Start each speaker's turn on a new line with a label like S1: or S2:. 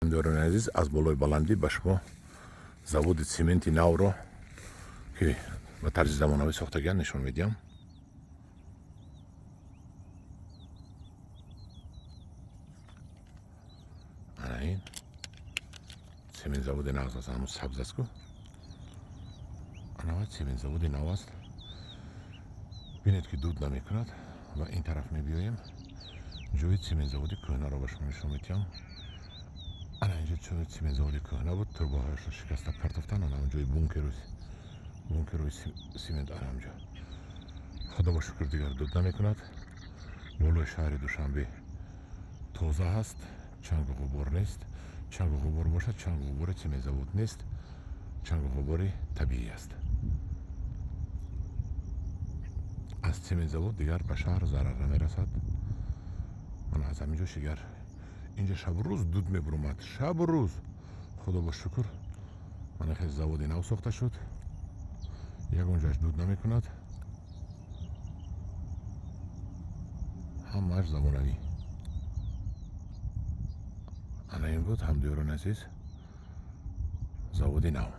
S1: Ҳамдиёрони азиз, аз болои баландӣ ба шумо заводи цементи навро, ки ба тарзи замонавӣ сохтагианд, нишон медиҳам. Ана ин цемент заводи нағз аст, ҳамун сабз аст ку, анава цемент заводи нав аст. Бинед, ки дуд намекунад. Ва ин тараф мебиёем, ҷои цементзаводи кӯҳнаро ба шумо нишон медиҳам. Ана инҷо ҷои цементзаводи кӯҳна буд, трубаҳояшро шикаста партофтан. Ана ҷои бункерои цемент, ана ҳамҷо. Худо ба шукр, дигар дуд намекунад. Болои шаҳри Душанбе тоза ҳаст, чангу ғубор нест. Чангу ғубор бошад, чангу ғубори цементзавод нест, чангу ғубори табиӣ аст. Аз цементзавод дигар ба шаҳр зарар намерасад. Ман аз ҳамин ҷо шигар инҷа шабу рӯз дуд мебуромад, шабу рӯз. Худо ба шукр, мана хел заводи нав сохта шуд, ягон ҷояш дуд намекунад, ҳамааш замонавӣ. Ана ин буд, ҳамдиёрони азиз, заводи нав.